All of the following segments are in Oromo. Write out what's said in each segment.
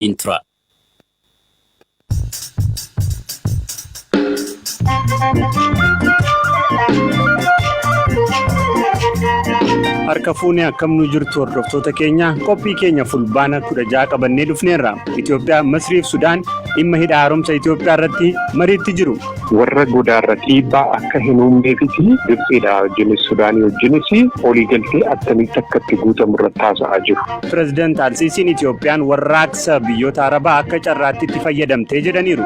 Tura. Harka fuunee akkam nu jirtu, hordoftoota keenya? Qophii keenya Fulbaana 16 qabannee dhufneerra. Itoophiyaa, Masriif Sudaan dhimma hidha haaromsa Itoophiyaa irratti mariitti jiru. Warra godaarra dhiibbaa akka hin uumneefiti Gibxiidha wajjinis Sudaanii wajjinis waliigaltee attamitti akka itti guutamu irratti haasa'aa jiru. Pireezidaant Alsiisiin Itoophiyaan warraaqsa biyyoota Arabaa akka carraatti itti fayyadamtee jedhaniiru.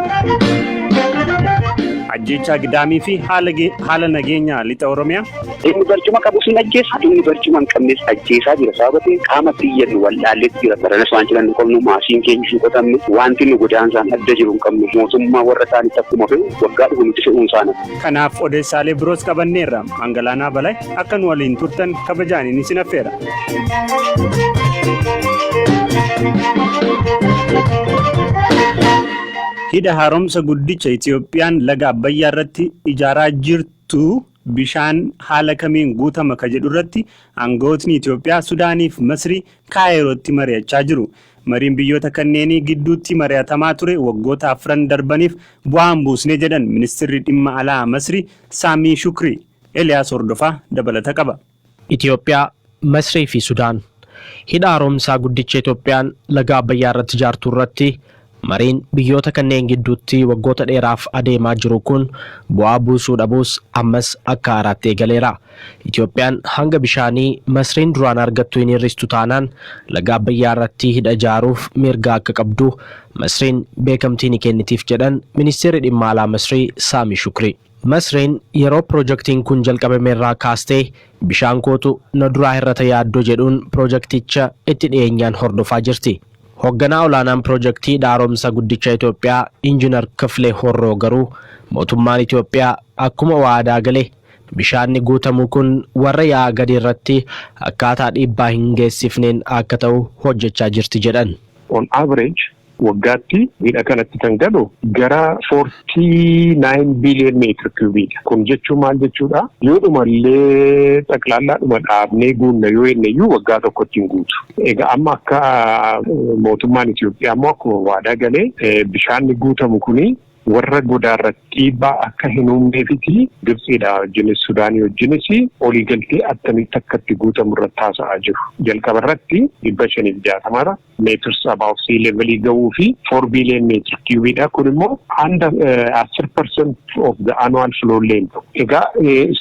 Ajjeechaa Gidaamii fi haala nageenya lixa Oromiyaa. Inni barcuma qabus hin ajjeesa, inni barcuma hin qabnes ajjeesaa jira. Sababa ta'eef qaama biyya nu wallaalleetu jira. Baranas waan jiran nu qabnu, maasiin keenya hin qotamne, wanti nu godaansaan adda jiru hin qabnu. Mootummaa warra isaanitti akkuma fe'u waggaa dhufu nutti fe'uun isaana. Kanaaf odeessaalee biroos qabanneerra. Angalaanaa Balay akka nu waliin turtan kabajaan inni isin affeera. Hidha haaromsa guddicha Itoophiyaan laga Abbayyaa irratti ijaaraa jirtu bishaan haala kamiin guutama ka jedhu irratti aangawootni Itoophiyaa, Sudaaniif Masrii Kaayirootti mari'achaa jiru. Mariin biyyoota kanneenii gidduutti mari'atamaa ture waggoota 4 darbaniif bu'aa hin buusne jedhan ministirri dhimma alaa Masrii Saamii Shukrii. Eliyaas Hordofaa dabalata qaba. Itoophiyaa, Masrii fi Sudaan hidha haaromsaa guddicha Itoophiyaan laga Abbayyaa irratti ijaartu irratti mariin biyyoota kanneen gidduutti waggoota dheeraaf adeemaa jiru kun bu'aa buusuu dhabuus ammas akka haaraatti eegaleera. Itoophiyaan hanga bishaanii Masriin duraan argattu hin hir'istu taanaan laga Abbayyaa irratti hidha ijaaruuf mirga akka qabdu Masriin beekamtii ni kennitiif jedhan ministeerri dhimma alaa Masrii Saamii Shukrii. Masriin yeroo piroojaktiin kun jalqabame irraa kaastee bishaan kootu na duraa hir'ata yaaddoo jedhuun piroojakticha itti dhiyeenyaan hordofaa jirti. Hoogganaa olaanaan piroojaktii hidha haaromsa guddicha Itoophiyaa Injiinar Kifilee Horroo garuu mootummaan Itoophiyaa akkuma waadaa gale bishaanni guutamu kun warra yaa'aa gadi irratti akkaataa dhiibbaa hin geessifneen akka ta'u hojjechaa jirti jedhan. On average waggaatti hidha kanatti kan galu gara 49 billion meter cubiidha. Kun jechuun maal jechuudha? Yoo dhumallee xaqlaallaadhuma dhaabnee guunna yoo jenne iyyuu waggaa tokkotti hin guutu. Egaa amma akka mootummaan Itoophiyaa immoo akkuma waadaa galee bishaanni guutamu kuni warra godaarra dhiibbaa akka hin uumneefiti Gibxiidha wajjinis Sudaanii wajjinis waliigaltee attamitti akka itti guutamu irratti haasa'aa jiru. Jalqaba irratti 560 meters above sea levelii ga'uu fi 4 billion meter cubiidha. Kun immoo under 10% of the annual flow illee ta'u. Egaa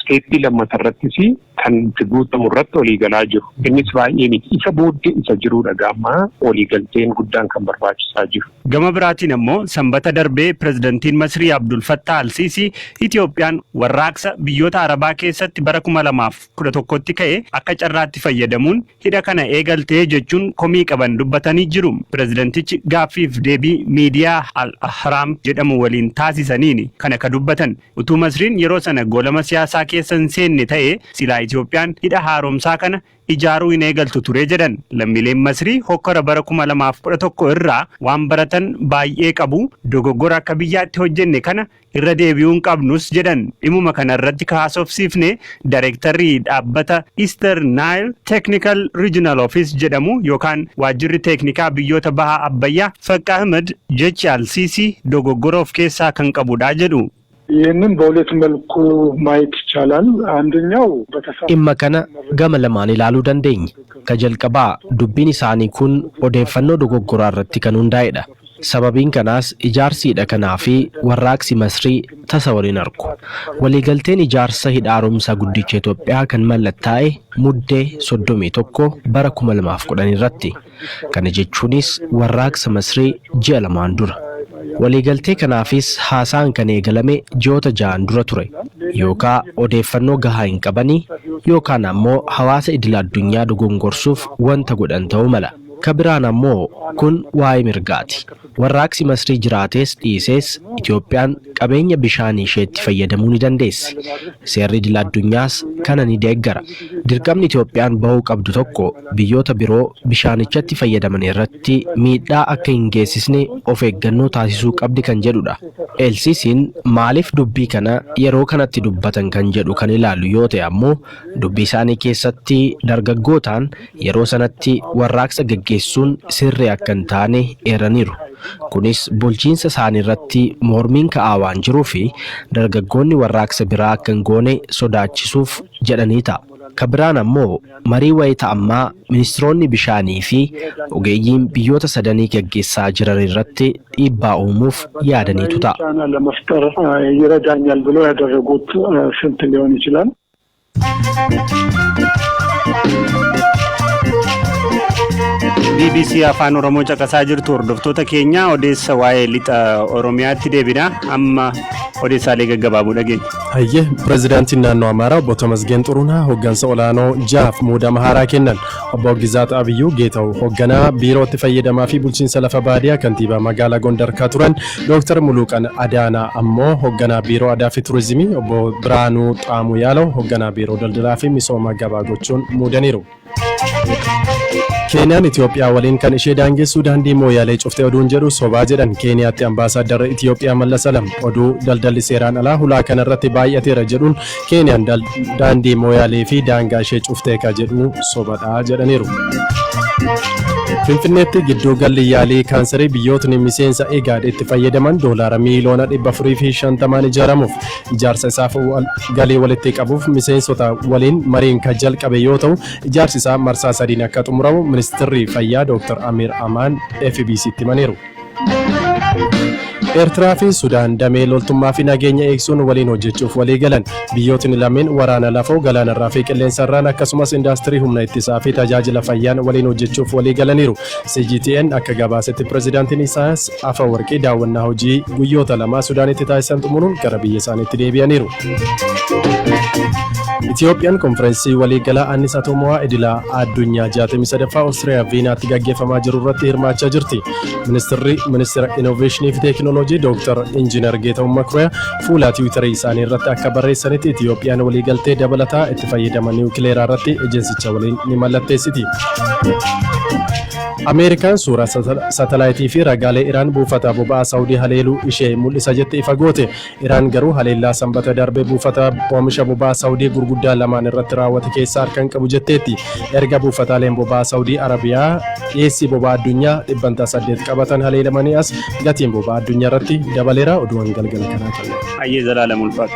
stepii lammata irrattis kan itti guutamu irratti waliigalaa jiru. Innis baay'ee miti. Isa booddee isa jirudha gaamma waliigalteen guddaan kan barbaachisaa jiru. Gama biraatiin ammoo Sanbata darbee pirezidantiin Masrii Abdul Fattah Al-Sisi Itoophiyaan warraaqsa biyyoota Arabaa keessatti bara 2011tti ka'e akka carraatti fayyadamuun hidha kana eegaltee jechuun komii qaban dubbatanii jiru. Pirezidantichi gaaffiif deebii miidiyaa Al-Ahraam jedhamu waliin taasisaniin kana ka dubbatan. Utuu Masriin yeroo sana goolama siyaasaa keessa hin seenne ta'e silaa Itoophiyaan hidha haaromsaa kana ijaaruu hin eegaltu ture jedhan. Lammiileen Masrii hokkora bara 2011 irraa waan baratan baay'ee qabu. Dogoggora akka biyyaatti hojjenne kana irra deebi'uu hin qabnus jedhan. Dhimuma kana irratti kaasofsiifne dareektarri dhaabbata Eastern Nile Technical Regional Office jedhamu yookaan waajjirri teeknikaa biyyoota baha Abbayyaa Faqqa Ahmed jechi Alsiisii dogoggora of keessaa kan qabudha jedhu. ይህንን በሁለት መልኩ ማየት ይቻላል። አንደኛው Dhimma kana gama lamaan ilaaluu dandeenya. Ka jalqabaa dubbiin isaanii kun odeeffannoo dogoggoraa irratti kan hundaa'edha. Sababiin kanaas ijaarsi hidha kanaa fi warraaqsi Masrii tasa waliin argu. Waliigalteen ijaarsa hidha haaromsaa guddicha Itoophiyaa kan mallattaa'e Muddee 31 bara 2010 irratti. Kana jechuunis warraaqsa Masrii ji'a 2n dura. Waliigaltee kanaafis haasaan kan eegalame ji'oota 6n dura ture. Yookaan odeeffannoo gahaa hin qabanii yookaan ammoo hawaasa idil addunyaa dogongorsuuf wanta godhan ta'uu mala. Ka biraan ammoo kun waa'ee mirgaati. Warraaqsi Masrii jiraates dhiisees Itoophiyaan qabeenya bishaanii isheetti fayyadamuu ni dandeessi. Seerri idil addunyaas kana ni deeggara. Dirqamni Itoophiyaan bahuu qabdu tokko biyyoota biroo bishaanichatti fayyadaman irratti miidhaa akka hin geessisne of eeggannoo taasisuu qabdi kan jedhudha. Elsiisiin maaliif dubbii kana yeroo kanatti dubbatan kan jedhu kan ilaalu yoo ta'e ammoo dubbii isaanii keessatti dargaggootaan yeroo sanatti warraaqsa gaggeessaa fakkeessuun sirrii akka hin taane eeraniiru. Kunis bulchiinsa isaanii irratti mormiin ka'aa waan jiruu fi dargaggoonni warraaqsa biraa akka hin goone sodaachisuuf jedhanii ta'a. Ka biraan ammoo marii wayita ammaa ministiroonni bishaanii fi ogeeyyiin biyyoota sadanii gaggeessaa jiran irratti dhiibbaa uumuuf yaadaniitu ta'a. ጫና ለመፍጠር ይረዳኛል ብለው ያደረጉት ስልት ሊሆን ይችላል። BBC Afaan Oromoo caqasaa jirtu, hordoftoota keenya. Odeessa waa'ee lixa Oromiyaatti deebina. Amma odeessaalee gaggabaaboo dhageenya. Hayyee, pirezidaantiin naannoo Amaaraa obbo Tamasgeen Xurunaa hooggansa olaanoo jaaf muudama haaraa kennan. Obbo Gizaat Abiyyuu Geetaw hoogganaa biirootti fayyadamaa fi bulchiinsa lafa baadiyaa kantiibaa magaalaa Gondar ka turan, Dooktar Muluuqan Adaanaa ammoo hoogganaa biiroo aadaa fi turizimii, obbo Biraanuu Xaamuu Yaalaw hoogganaa biiroo daldalaa fi misooma gabaa gochuun muudaniiru. Keeniyaan Itoophiyaa waliin kan ishee daangessu daandii Mooyaalee cuftee oduun jedhu sobaa jedhan Keeniyaatti ambaasaadarra Itoophiyaa Mallas Alam. Oduu daldalli seeraan alaa hulaa kanarratti baay'ateera jedhuun Keeniyaan daandii Mooyaalee fi daangaa ishee cuftee ka jedhu sobadhaa jedhaniiru. Finfinneetti gidduu galli yaalii kaansarii biyyootni miseensa IGAD itti fayyadaman doolaara miiliyoona 450n ijaaramuuf ijaarsa isaaf galii walitti qabuuf miseensota waliin mariin kan jalqabe yoo ta'u, ijaarsi isaa marsaa sadiin akka xumuramu ministeerri fayyaa Dr. Amir Amaan FBCtti himaniiru. Eertiraa fi Sudaan damee loltummaa fi nageenya eegsuun waliin hojjechuuf walii galan. Biyyootni lameen waraana lafoo, galaanarraa fi qilleensarraan, akkasumas indaastirii humna ittisaa fi tajaajila fayyaan waliin hojjechuuf walii galaniiru. CGTN akka gabaasetti pirezidaantiin Isaayyaas Afawarqii daawwannaa hojii guyyoota 2 Sudaanitti taasisan xumuruun gara biyya isaaniitti deebi'aniiru. Itiyoophiyaan konfereensii waliigalaa annisaa atoomawaa idilaa addunyaa 63ffaa Oostiriyaa Viinaatti gaggeeffamaa jiru irratti hirmaachaa jirti. Ministeerri Ministeera Innoveeshinii fi Teekinooloojii Dr. Injiinar Geetahuun Makuriyaa fuula Tiwiitarii isaanii irratti akka barreessanitti, Itiyoophiyaan waliigaltee dabalataa itti fayyadama niwukileeraa irratti ejensicha waliin ni mallatteessiti. Ameerikaan suuraa saatalaayitii fi ragaalee Iraan buufata boba'aa Saawudii haleeluu ishee mul'isa jette ifa goote. Iraan garuu haleellaa Sanbata darbe buufata oomisha boba'aa Saawudii gurguddaa lamaan irratti raawwate keessaa harka hin qabu jetteetti. Erga buufataaleen boba'aa Saawudii Arabiyaa dhiyeessii boba'aa addunyaa 8% qabatan haleelamanii as gatiin boba'aa addunyaa irratti dabaleera. Oduuwwan galgala kanaa kanneen. Hayyee, Zalaalam, ulfaatu.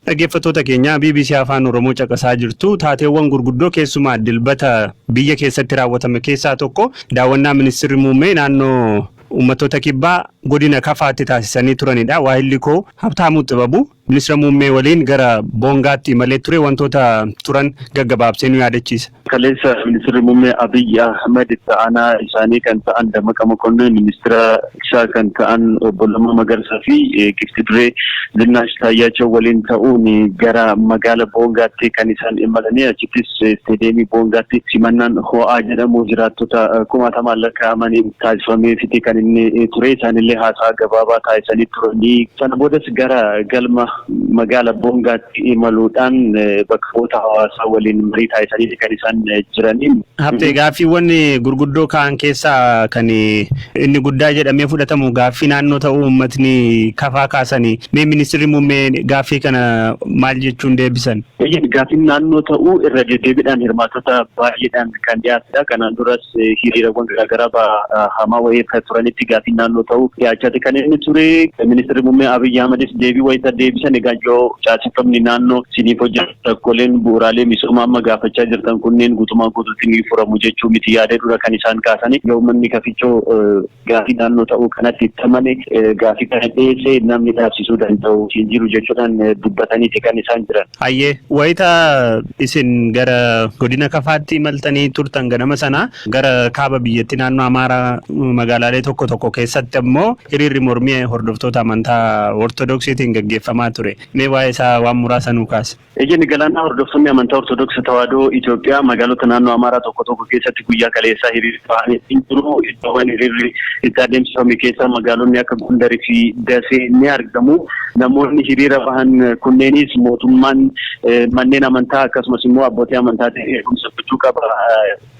Dhaggeeffattoota keenya, BBC Afaan Oromoo caqasaa jirtu. Taateewwan gurguddoo keessumaa Dilbata biyya keessatti raawwatame keessaa tokko daawwannaa ministeerri muummee naannoo uummattoota Kibbaa godina Kafaatti taasisanii turanidha. Waahilli koo Habtaamuu Xibabu ministeera muummee waliin gara Boongaatti imalee ture, wantoota turan gaggabaabsee nu yaadachiisa. Kaleessa ministeerri muummee Abiyyi Ahmed itti aanaa isaanii kan ta'an Dammaqa Mokonnin, ministeera isaa kan ta'an obbo Lammaa Magarsaa fi giifti duree Zinnaash Taayyaachoo waliin ta'uun gara magaala Boongaatti kan isaan imalanii. Achittis isteediyeemii Boongaatti simannaan ho'aa jedhamu jiraattota kumaatamaan lakkaa'amaniin taasifameefiti kan inni ture. Isaanillee haasaa gabaabaa taasisanii turanii, sana boodas gara galma magaala Boongaatti imaluudhaan bakka bu'oota hawaasaa waliin marii taasisanii kan isaan jiranii. Habtee, gaaffiiwwan gurguddoo ka'an keessaa kan inni guddaa jedhamee fudhatamu gaaffii naannoo ta'uu uummatni Kafaa kaasanii. Mee ministeerri muummee gaaffii kana maal jechuun deebisan? Gaaffiin naannoo ta'uu irra deddeebiidhaan hirmaattota baay'eedhaan kan dhiyaatedha. Kanaan duras hiriirawwan garaagaraa hamaa wayii turanitti gaaffiin naannoo ta'uu dhiyaachaa kan inni ture. Ministeerri muummee Abiyyi Ahmedis deebii wayita deebisan, egaa yoo caaseffamni naannoo siniif hojjetu rakkooleen bu'uuraalee misoomaa amma gaafachaa jirtan kunneen guutumaan guutuutti ni furamu jechuu miti yaada dura kan isaan kaasanii. Yoo uummanni Kafichoo gaafii naannoo ta'uu kanatti itti amane gaafii kana dhiyeessee namni dhaabsisuu danda'u hin jiru jechuudhaan dubbataniiti kan isaan jiran. Hayyee, wayita isin gara godina Kafaatti imaltanii turtan ganama sana gara kaaba biyyattii naannoo Amaaraa magaalaalee tokko tokko keessatti ammoo hiriirri mormii hordoftoota amantaa Ortodoksiitiin gaggeeffamaa ture. Mee waa'ee isaa waan muraasa nuu kaase. Ejjenni galaanaa, hordoftoonni amantaa Ortodoksii Tawaahidoo Itoophiyaa magaalota naannoo Amaaraa tokko tokko keessatti guyyaa kaleessaa hiriira bahanii jiru. Iddoowwan hiriirri itti adeemsifame keessaa magaalonni akka Gondarii fi Dasee ni argamu. Namoonni hiriira bahan kunneenis mootummaan manneen amantaa akkasumas immoo abbootii amantaatiin eegumsa gochuu qaba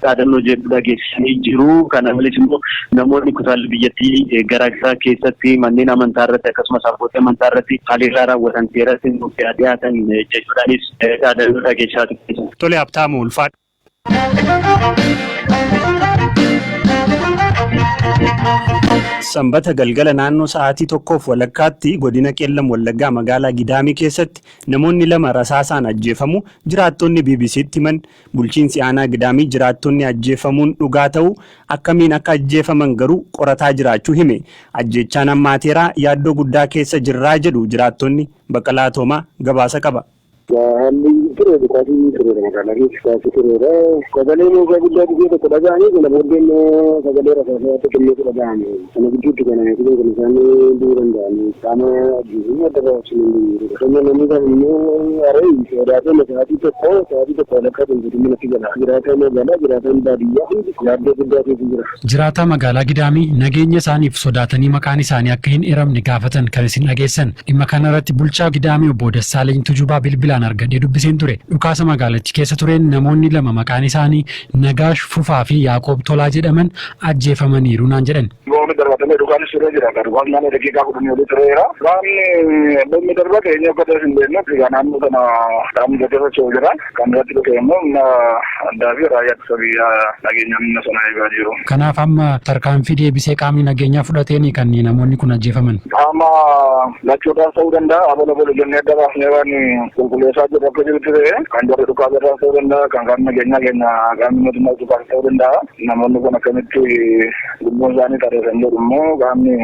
dhaadannoo jedhu dhageessisanii jiru. Kana malees immoo namoonni kutaalee biyyattii garaa Lixaa keessatti manneen amantaa irratti akkasumas abbootii amantaa irratti haleellaa raawwatan seeratti nuuf dhiyaatan jechuudhaanis dhaadannoo dhageessisaa ture. Tole, Habtaamu, ulfaadha. Sanbata galgala naannoo sa'aatii 1:30tti godina Qeellam Wallaggaa magaalaa Gidaamii keessatti namoonni lama rasaasaan ajjeefamu jiraattonni BBCtti himan. Bulchiinsi aanaa Gidaamii jiraattonni ajjeefamuun dhugaa ta'uu, akkamiin akka ajjeefaman garuu qorataa jiraachuu hime. Ajjeechaan hammaateeraa, yaaddoo guddaa keessa jirraa jedhu jiraattonni. Baqqalaa Toomaa gabaasa qaba. Haalli ture dhukaasii tureera, magaalaa keessa dhukaasii tureera. Sagalee meeshaa guddaa dhufee tokko dhaga'anii, kana booddee immoo sagalee rasaasaa xixiqqeetu dhaga'ame. Kana gidduutti kana kun kan isaan du'uu danda'anii qaama ajjeesanii adda baasuu hin dandeenye. Akkasuma namni kan immoo haree sodaatee sa'aatii 1, sa'aatii 1 walakkaa ta'e manatti gala. Jiraataan magaalaa, jiraataan baadiyyaa hundi yaaddoo guddaa keessa jira. Jiraataa magaalaa Gidaamii nageenya isaaniif sodaatanii maqaan isaanii akka hin eeramne gaafatan kan isin dhageessan. Dhimma kanarratti bulchaa Gidaamii obbo Dassaaleny Tujubaa bilbilaan argadhee dubbiseen ture. Dhukaasa magaalichi keessa tureen namoonni lama maqaan isaanii Nagaash Fufaa fi Yaaqoob Tolaa jedhaman ajjeefamaniiru naan jedhan. Boombi darbatamee dhukaanis turee jira. Dhukaan naannoo daqiiqaa 10 olii tureera. Qaamni boombi darbate eenyu akka ta'es hin beeknu. Egaa naannoo sana qaamni gatee socho'u jira. Kan irratti dhufe immoo humna addaa fi raayyaa ittisa biyyaa nageenya humna sana eegaa jiru. Kanaaf amma tarkaanfii deebisee qaamni nageenyaa fudhateen kan namoonni kun ajjeefaman. Qaama lachuudhaas ta'uu danda'a. Abola bolu jennee adda baasnee waan qulqulleessaa jiru akka jirutti ta'e, kan jarri dhukaasa irraas ta'uu danda'a. Kan qaamni nageenyaa keenya, qaamni mootummaa dhukaasa ta'uu danda'a. Namoonni kun akkamitti lubbuun isaanii taree kan jedhu immoo qaamni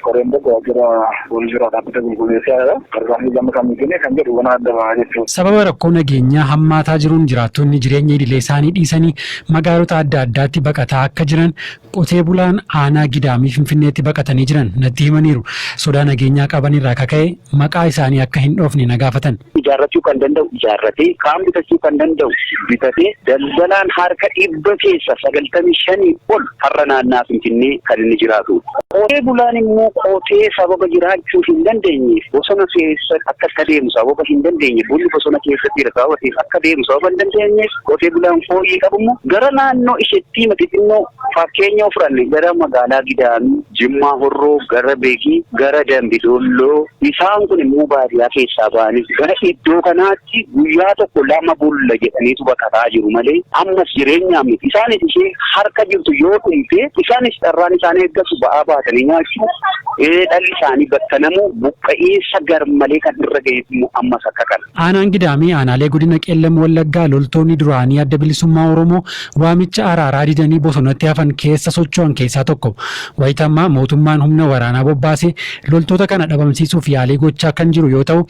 koreen tokko waajjira poolisii irraa dhaabbata qulqulleessaa jira. Tarkaanfii gama kamiitiin kan jedhu waan adda ba'a jechuudha. Sababa rakkoo nageenyaa hammaataa jiruun jiraattonni jireenya idilee isaanii dhiisanii magaalota adda addaatti baqataa akka jiran qotee bulaan aanaa Gidaamii Finfinneetti baqatanii jiran natti himaniiru. Sodaa nageenyaa qaban irraa kaka'e maqaa isaanii akka hin dhoofne na gaafatan. Ijaarrachuu kan danda'u ijaarratee, kaan bitachuu kan danda'u bitatee, daldalaan harka 95% ol har'a naannaa Finfinnee kan inni jiraatu. Qotee bulaan immoo qotee sababa jiraachuu hin dandeenyeef, bosona keessa akka akka deemu sababa hin dandeenye, bunni bosona keessatti jira sababa ta'eef akka deemu sababa hin dandeenyeef, qotee bulaan fooyyee qabu immoo gara naannoo isheetti xixinnoo, fakkeenya fudhanne, gara magaalaa Gidaamii, Jimmaa Horroo, gara Beekii, gara Dambidolloo, isaan kun immoo baadiyyaa keessaa ba'anii gara iddoo kanaatti guyyaa tokko lama bulla jedhaniitu baqataa jiru malee ammas jireenyaa miti. Isaanis ishee harka jirtu yoo dhumte, isaanis carraan isaan eeggatu ba'aa baatanii nyaachuu, dhalli isaanii battanamuu, buqqa'iinsa garmalee kan irra ga'e immoo ammas akka kana. Aanaan Gidaamii aanaalee godina Qeellam Wallaggaa loltoonni duraanii Adda Bilisummaa Oromoo waamicha araaraa didanii bosonatti hafan keessa socho'an keessaa tokko. Wayitammaa mootummaan humna waraanaa bobbaasee loltoota kana dhabamsiisuuf yaalii gochaa kan jiru yoo ta'u,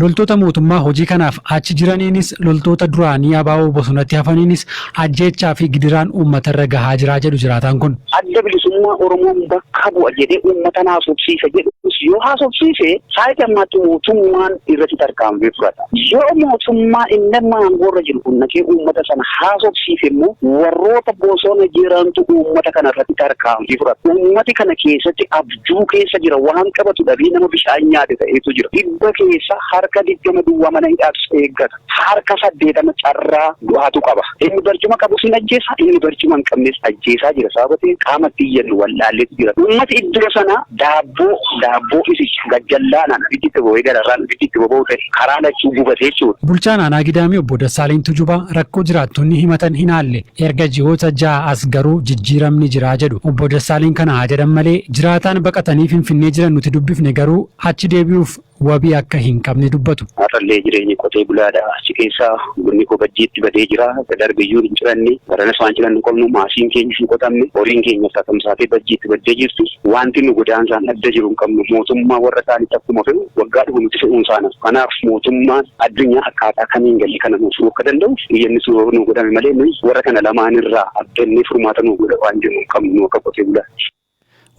loltoota mootummaa hojii kanaaf achi jiraniinis loltoota duraanii ABO bosonatti hafaniinis ajjeechaa fi gidiraan uummatarra gahaa jiraa jedhu jiraataan kun. Adda Bilisummaa Oromoon bakka bu'a jedhee uummata haasofsiisa jedhus yoo haasofsiise, sa'aatii ammaatti mootummaan irratti tarkaanfii fudhata. Yoo mootummaa inni amma aangoorra jiru kun naqee uummata sana haasofsiise immoo, warroota bosona jirantu uummata kana irratti tarkaanfii fudhata. Uummati kana keessatti abjuu keessa jira, waan qabatu dhabee nama bishaan nyaate ta'etu jira. 20% duwwaa mana hidhaatu eeggata. 80% carraa du'aatu qaba. Inni barcuma qabus hin ajjeesa, inni barcuma hin qabnes ajjeesaa jira. Sababa ta'eef qaama itti iyyannu wallaalleetu jira. Uummati iddoo sana daabboo isicha gajjallaanaan ibiddi itti boba'ee, gararraan ibiddi itti boba'u ta'e, karaa lachuu gubatee jechuudha. Bulchaan aanaa Gidaamii obbo Dassaaleny Tujubaa rakkoo jiraattonni himatan hin haalle. Erga ji'oota 6 as garuu jijjiiramni jiraa jedhu. Obbo Dassaaleny kana haa jedhan malee, jiraataan baqatanii Finfinnee jiran nuti dubbifne garuu achi deebi'uuf wabii akka hin qabne dubbatu. Har'allee jireenyi qotee bulaadha. Achi keessaa bunni koo bajjiitti badee jira. Darbiyyuu hin ciranne. Baranas waan cirannu qabnu, maasiin keenya hin qotamne. Horiin keenya satamsaatee bajjiitti baddee jirti. Wanti nu godaansaan adda jiru hin qabnu. Mootummaa warra isaanitti akkuma fe'u waggaa dhufu nuti fe'uun isaana. Kanaaf mootummaan addunyaa akkaataa kamiin galii kana nuuf furuu akka danda'u iyyanni sun nu godhame malee, nuyi warra kana lamaanirraa abdannee furmaata nu godha waan jennu hin qabnu akka qotee bulaatti.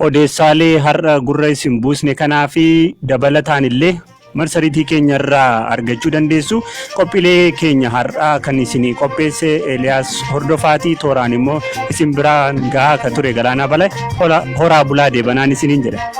Odeessaalee har'a gurra isin buusne kanaa fi dabalataan illee marsariitii keenya irraa argachuu dandeessu. Qophiilee keenya har'aa kan isin qopheesse Eeliyaas Hordofaatii, tooraan immoo isin biraan gahaa akka ture Galaanaa Bala. Horaa bulaa, deebanaan isiniin jedha.